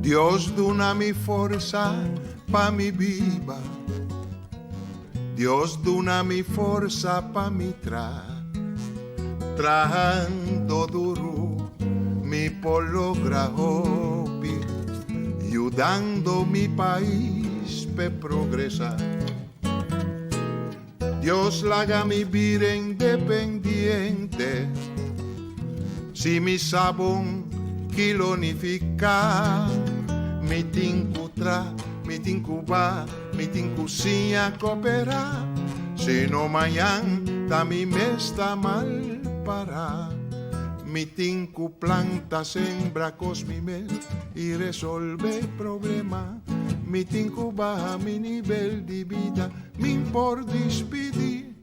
Dios duna mi forsa pa mi biba. Dios duna mi forsa pa mi tra. Trahando duru mi por logra hopi, yudando mi pais p'e progresa. Dios laga mi bira independiente, si mi sa bon ki lo nifiká. Mi tin ku tra, mi tin ku ba, mi tin ku siña koperá, sino mañan ta mi mes ta mal pará. Mi tin ku planta, sembra kos mi mes i resolvé problema. Mi tin ku baha mi nivel di bida, min por dispidí.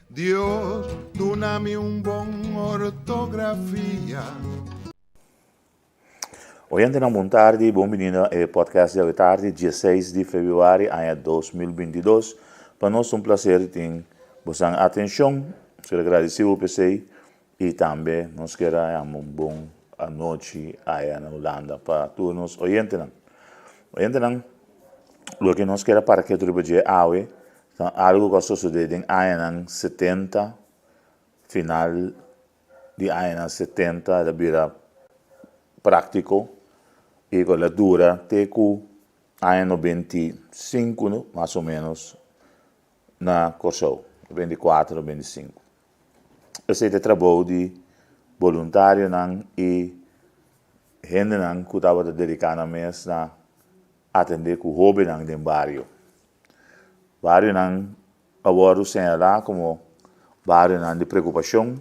Dios duna mi un bon ortografia. Oyentenan bon tardi, bon bini na e podcast di awe tardi, dieseis di februari aña 2022. Pa nos ta un placer di tin bosan atencion. Nos kier a gradeci bo p'esey y tambe nos kier a yama un bon anochi aya na Hulanda pa tur nos oyentenan. Oyentenan, loke nos kier a para ketu riba dje awe ta algo ku a sosode den añanan setenta, final di añanan setenta el a bira práktiko i ku el a dura te ku aña 95 mas o ménos na Kòrsou, 94, 95. Esei ta e trabou di boluntarionan i hendenan ku tabata dediká nan mes na atendé ku hóbennan den bario. Barionan a wòrdu señalá komo barionan di preokupashon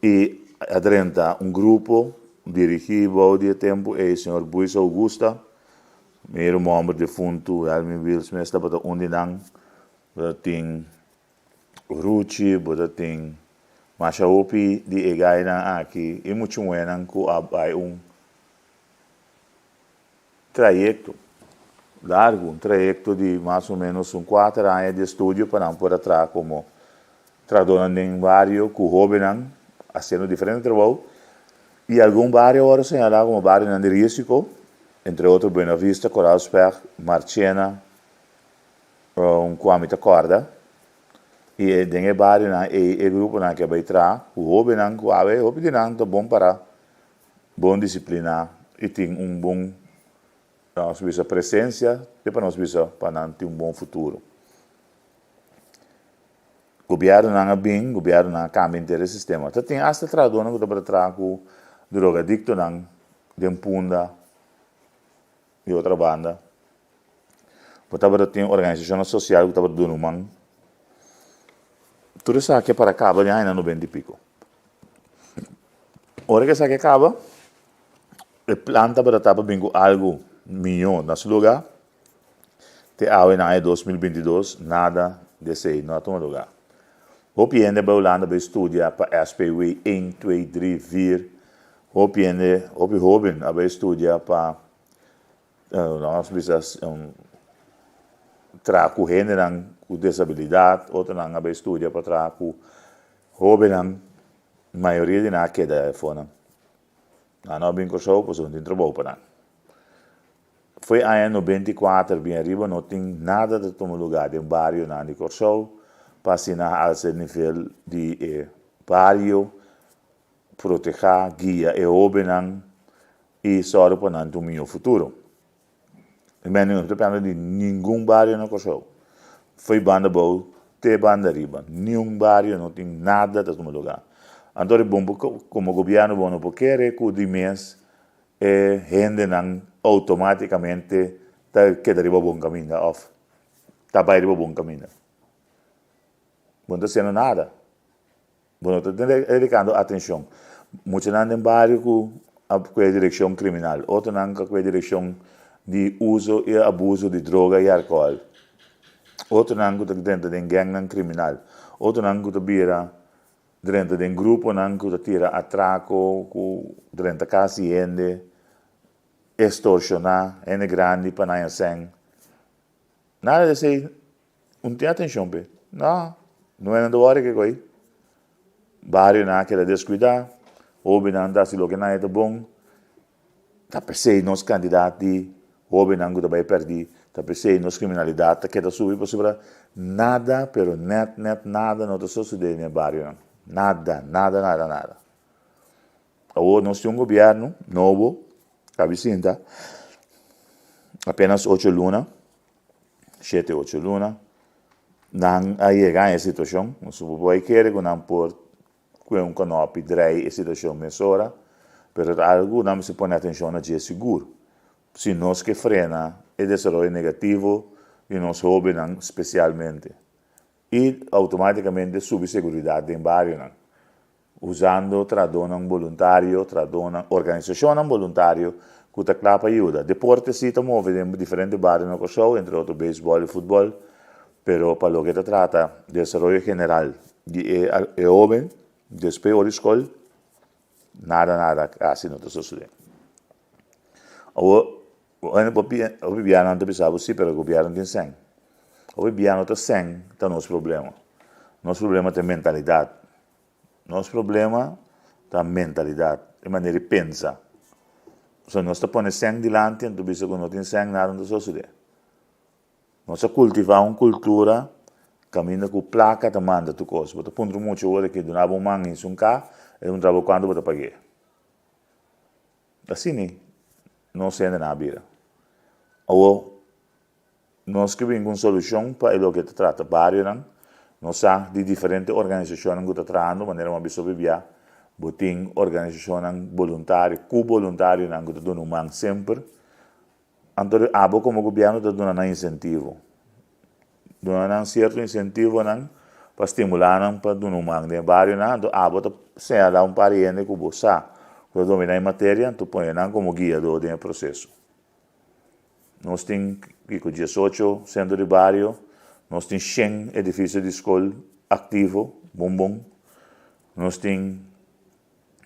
i a drenta un grupo dirigí bou di e tempu ei señor Buis Augusta, mi ruman hòmber defuntu Helmin Wiels mes tabata un di nan, tin Ruchi, bo ta tin masha hopi di e gainan aki i muchu muhénan ku a bai un trayekto largu, un trayekto di mas o ménos un kuater aña di estudio pa nan por a traha komo trahadónan den bario ku hóbennan hasiendo diferente trabou. I algun bario a wòrdu señalá komo barionan di rísiko, entre otro Buena Vista, Koraalspecht, Marchena, Un ku ami ta kòrda, i den e barionan ei e gruponan ke bai traha ku hóbennan ku awe hopi di nan ta bon pará, bon disipliná i tin un bon, nos bisa, presensia te pa nos bisa pa nan tin un bon futuro. Gobièrnunan a bin, gobièrnunan a kambia henter e sistema. Ta tin asta trahadónan ku tabata traha ku drogadiktonan den Punda. Di otro banda, bo tabata tin organisashonnan sosial ku tabata duna un man. Tur esaki a para kaba den añanan noventa i piko. Ora ku esaki a kaba, e plan tabata ta pa bin ku algu mihó na su lugá. Te awe na aña 2022 nada di esei no a tuma lugá. Hopi hende bai Hulanda bai studia pa SPW een, twee, drie, vier. Hopi hende, hopi hóben a bai studia pa, nos bisa, traha ku hendenan ku desabilidat, otronan a bai studia pa traha ku hóbennan, mayoria di nan a keda afonan. Nan no a bin Kòrsou pasobra no tin trabou pa nan. Fo'i aña 94 bin ariba no tin nada ta tuma lugá den barionan di Kòrsou pa asina alsa e nivel di e bario protehá, guia e hóbennan i sòru pa nan tin un mihó futuro. I men no ta pensa di ningun bario na Kòrsou, fo'i banda abou te banda ariba, niun bario no tin nada ta tuma lugá. Anto di bon komo gobièrnu bo no por kere ku di mes e hendenan outomátikamente ta keda riba bon kaminda òf ta bai riba bon kaminda. Bo no ta hasiendo nada. Bo no ta dedicando atencion. Muchanan den bario cu a cue direccion criminal, otronan cu a cue direccion di uso y abuso di droga y alcohol, otronan cu ta drenta den gangnan criminal, otronan cu ta bira drenta den gruponan cu ta tira atraco, cu drenta cas di hende, extorsiona hende grandi pa nan yasèn. Nada di esey Un tin atencion p'e. No, no e nan ta wòri kiko ei. Barionan a keda descuidá, hobennan ta hasi loke nan e ta bon. Ta p'esei nos kantidat di hóbennan ku ta bai pèrdí, ta p'esei nos kriminalidat ta keda subi pasobra nada, pero nèt nèt nada no ta sosodé den e barionan. Nada, nada, nada, nada. Awor nos tin un gobièrnu nobo kabi sinta apenas ocho luna, shete ocho luna, nan a yega na e situashon, nos por bai kere ku nan por Kue un kanopi drei e situashon mesora, pero ta algu ku nan mester pone atenshon na dje sigur. Si nos ke frena e desaroyo negativo di nos hóbennan spesialmente i outomátikamente subi seguridat den barionan, usando trahadónan boluntario, trahadónan, organisashonnan boluntario ku ta kla pa yuda. Deporte si ta move den diferente bario na Kòrsou, entre otro beisbòl i futbòl, Pero pa loke ta trata desaroyo general di e e hoben despues ora di skol, nada nada kasi no ta sosode. Awor, hopi bianan ta bisa bo si, pero gobierno tin sèn. Hopi bia no ta sèn ta nos problema. Nos problema ta e mentalidat. Nos problema ta mentalidat, e manera di pensa. Pasobra nos ta pone sèn dilanti anto bisa ku no tin sèn nada no ta sosode. Nos a kultivá un kultura kaminda ku plaka ta manda tur kos. Bo ta puntra un mucha ora ke duna bo un man hinsi un ka, e ta puntra bo kuantu bo ta pag'é. Asina nos hendenan a bira. Awor, nos ke bin ku un solushon pa e loke ta trata barionan. Nos sa di diferente organisashonnan ku ta trahando, manera mi a bisa hopi bia, bo tin organisashonnan boluntario, ku boluntarionan ku ta duna un man semper. Anto abo komo gobièrnu ta duna nan insentivo. Duna nan sierto insentivonan pa stimulá nan pa duna un man den e barionan. Anto abo ta señalá un par di hende ku bo sa ku ta dominá e materia, anto pone nan komo guiadó den e proseso. Nos tin kiko diesocho sentro di bario, nos tin shen edifisio di skol aktivo, bon bon. Nos tin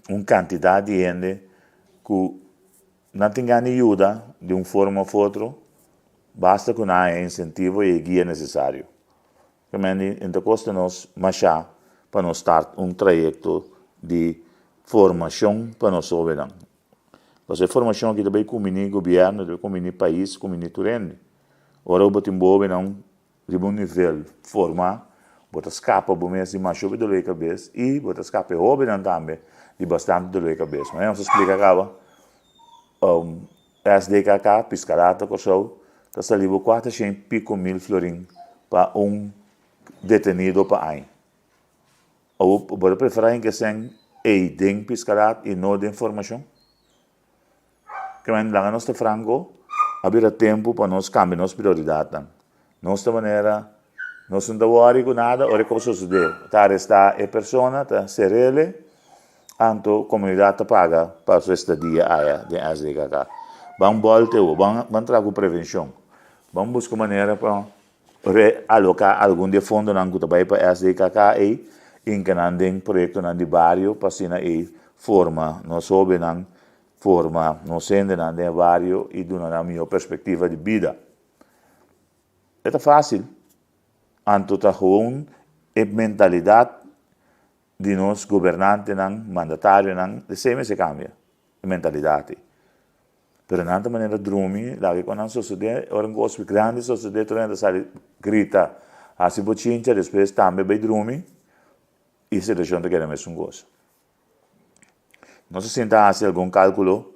un kantidat di hende ku Nan tin gana di yuda di un forma of otro, basta ku nan haña e insentivo i e guia nesesario. Realmente e ta kosta nos mashá pa nos start un trayekto di formashon pa nos hóbennan. Pasobra e formashon aki ta bai kumbiní gobièrnu, ta bai kumbiní pais, kumbiní tur hende. Ora ku bo tin bo hóbennan Riba un nivel forma, bo ta skapa bo mes di masha hopi dolor di kabes i bo ta skapa e hobennan tambe di bastante dolor di kabes. Manera nos a splika kaba, SDKK, Piscadata Kòrsou, ta sali bo kuater shen i piko mil florin pa un detenido pa aña. Awor bo ta preferá hinka esei ei den Piscadat i no den formashon? Kimen laga nos ta franco, a bira tempu pa nos cambia nos prioridadnan. Nos ta manera, nos no ta worry cu nada ora e cos sosode. Ta aresta e persona, ta cerele, anto comunidad ta paga pa su estadia aya den SDKK. Ban bolte awo, ban ban traha cu prevencion. Ban busca manera pa realoca algun di e fondonan cu ta bay pa SDKK ey, hinca nan den proyectonan di bario pa asina ey forma nos hobennan Forma nos hendenan den e bario i duna nan mihó perspektiva di bida. E ta fásil, anto ta gewoon e mentalidat di nos gobernantenan, mandatarionan, esei mester kambia, e mentalidat ei. Pero nan ta manera drumi, laga ku nan sosodé, ora un kos grandi sosodé tur hende ta sali grita, hasi bochincha, despues tambe bai drumi i situashon ta keda mesun kos. Nos a sinta hasi algun kálkulo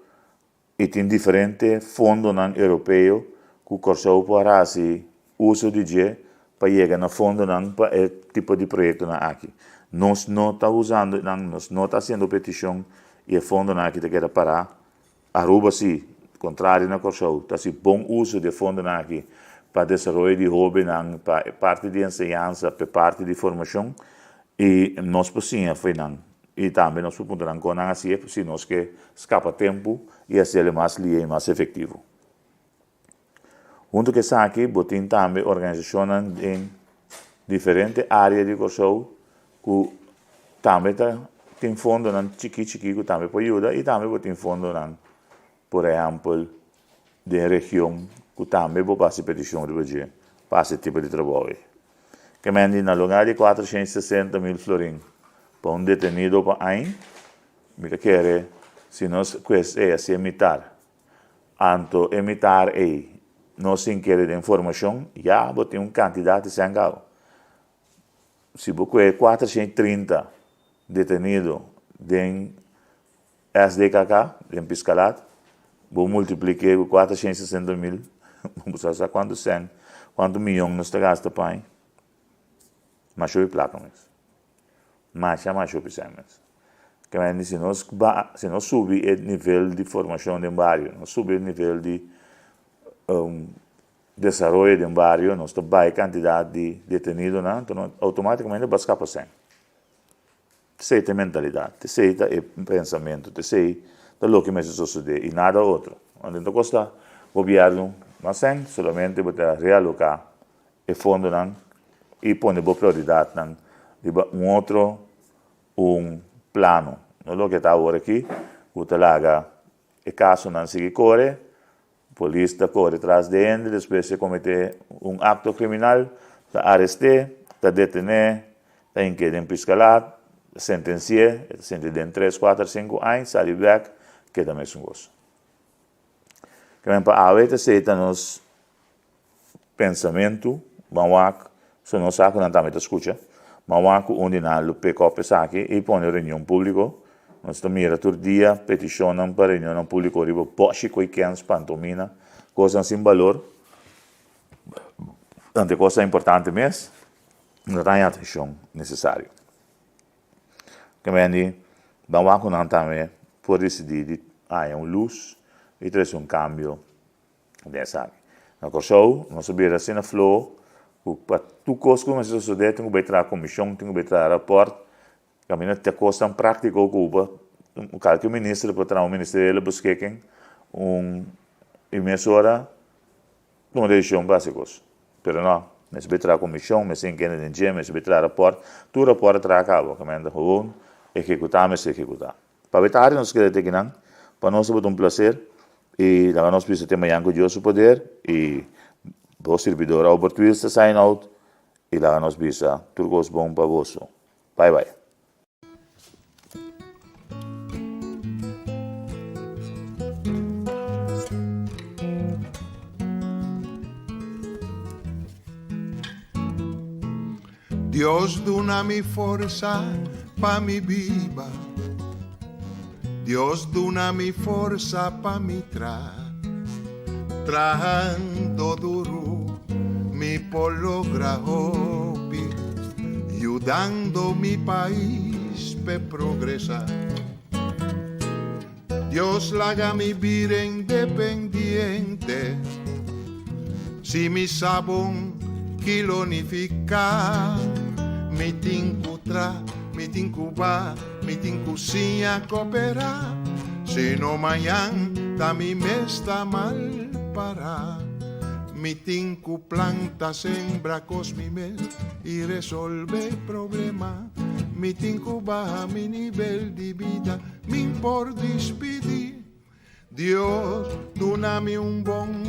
i tin diferente fondonan europeo ku Kòrsou por hasi uso di dje pa yega na fondonan pa e tipo di proyektonan aki. Nos no ta usando nan, nos no ta hasiendo petishon i e fondonan aki ta keda pará. Aruba si, kontrario na Kòrsou, ta hasi bon uso di e fondonan aki pa desaroyo di hóbennan, pa e parti di enseñansa, pa e parti di formashon i nos por siña fo'i nan. I tambe nos por puntra nan kon nan hasié si nos ke skapa tempu i hasiel mas lia i mas efektivo. Huntu ku esaki bo tin tambe organisashonnan den diferente área di Kòrsou ku tambe ta tin fondonan chikí chikí ku tambe por yuda i tambe bo tin fondonan por ehèmpel den region ku tambe bo por hasi petishon riba dje pa hasi e tipo di trabou ei. Ke men di na lugar di 460 mil florin pa un detenido pa añ, mi ta kere si nos ku esei hasié mitar. Anto e mitar ei no sin kere den formashon, ya bo tin un kantidat di sèn kaba. Si bo kue 430 detenido den SDKK, den Piskalat, bo multiplik'é ku 460 mil, bo sa sa kuantu sèn, kuantu miyon nos ta gasta pa aña. Masha hopi plaka mes. Masha masha hopi sèn mes. Kementi si nos ba, si nos subi e nivel di formashon den bario, nos subi e nivel di desaroyo den bario, nos ta bai kantidat di detenidonan, anto nos outomatikamente bo a skapa sèn. Esei ta e mentalidat, esei ta e pensamentu, esei ta loke mester sosodé i nada otro. Anto no ta kosta gobièrnu mas sèn, solamente bo ta realoká e fondonan i pone bo prioridatnan riba un otro un plano. No loke ta awor aki ku ta laga e kasonan sigui kore, polis ta kore tras di hende, despues e kometé un akto kriminal, ta arest'é, ta detené, ta hink'é den piskalat, ta sentensi'é, e ta sinti den tres, kuater, sinku aña, sali bèk, keda mesun kos. Kimen pa awe ta esei ta nos pensamentu, ban wak, so nos sa ku nan tambe ta skucha, ban wak ku un di nan lo pick up esaki i pone reunion públiko. Nos ta mira tur dia petishonnan pa reunionnan públiko riba bòshi ku e kens, pantomina, kosnan sin balor. Tantu e kosnan importante mes no ta haña atenshon nesesario. Ke mendi ban wak ku nan tambe por disidí di haña un lus i trese un kambio Den esaki. Na Kòrsou nos a bira asina flo ku pa tur kos ku mester sosodé tin ku bai traha komishon, tin ku bai traha rapòrt, kaminda te kosnan práktiko ku bo kalke minister por traha un ministeriële beschikking un i mesora tuma desishon pa hasi kos. Pero no, mester bai traha komishon, mester inkende den dje, mester bai traha rapòrt, tur rapòrt a traha kaba, kaminda gewoon ehekutá mester ehekutá. Pa tardi nos keda te kinan, pa nos tabata un placer y laga nos bisa te mañan cu Dios su poder y bo sirbidor Albert Wiels ta sign out y laga nos bisa tur cos bon pa boso. Bye bye. Dios duna mi forsa pa mi biba Dios duna mi forsa pa mi tra Trahando duru mi por logra hopi Yudando mi pais p'e progresa Dios laga mi bira independiente Si mi sa bon ki lo nifiká Mi tin ku tra, mi tin ku ba, mi tin ku siña koperá Si no mañan ta mi mes ta mal pará Mi tin ku planta, sembra kos mi mes i resolve problema Mi tin ku baha mi nivel di bida Min por dispidi Dios duna mi un bon.